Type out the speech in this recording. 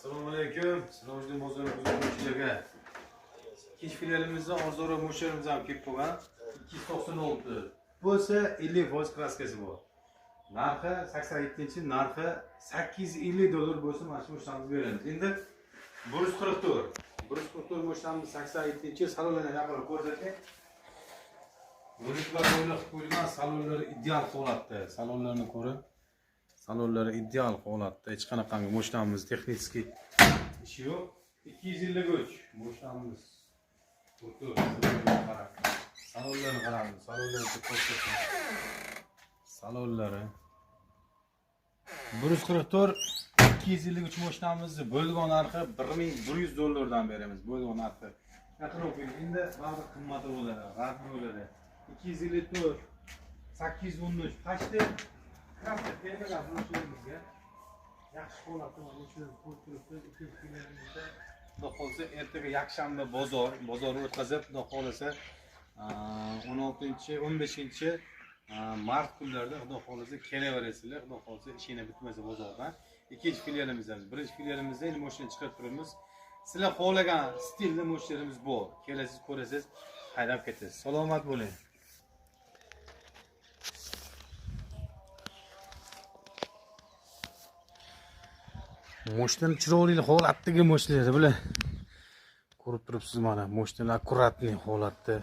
Assalomu alaykum. Sirojiddin bozori kuzatuvchilarga. Ikkinchi filialimizda ozora mo'sharimiz ham kelib qolgan. 296. Bo'lsa 50% kraskasi bor. Narxi 87-narxi $850 bo'lsa mana shu mo'sharimizni beramiz. Endi 144. 144 mo'sharimiz 87-chi salonlarni yaqinroq ko'rsating. Roliklar o'ylab qo'yilgan, salonlari ideal holatda. Salonlarni ko'ring. Salonlari ideal holatda. Hech qanaqangi mashinamiz texnik ishi yo'q. 253 mashinamiz. Salonlarni qarang. Salonlarni ko'rsating. Salonlari 144 253 mashinamizni bo'lgan narxi $1100 dan beramiz. Bo'lgan narxi. Yaqinroq keling. Endi ba'zi qimmati bo'ladi, rad bo'ladi. 254 813 qachdi? Kraska termagan mashinamizga. Yaxshi holatda mana mashinamiz ko'rib turibsiz. Ikkinchi filialimizda xudo xohlasa ertaga yakshanba bozor o'tkazib, xudo xohlasa 16, 15 mart kunlarida xudo xohlasa kelaverasizlar. Xudo xohlasa ishinglar bitmasa bozordan. Ikkinchi filialimizda, birinchi filialimizda endi mashina chiqarib turibmiz. Sizlar xohlagan stilda mashinalarimiz bor. Kelasiz, ko'rasiz, haydab ketasiz. Salomat bo'ling. Moshina chiroyli holatdagi moshinalar bular. Ko'rib turibsiz mana, moshinalar akkuratniy holatda.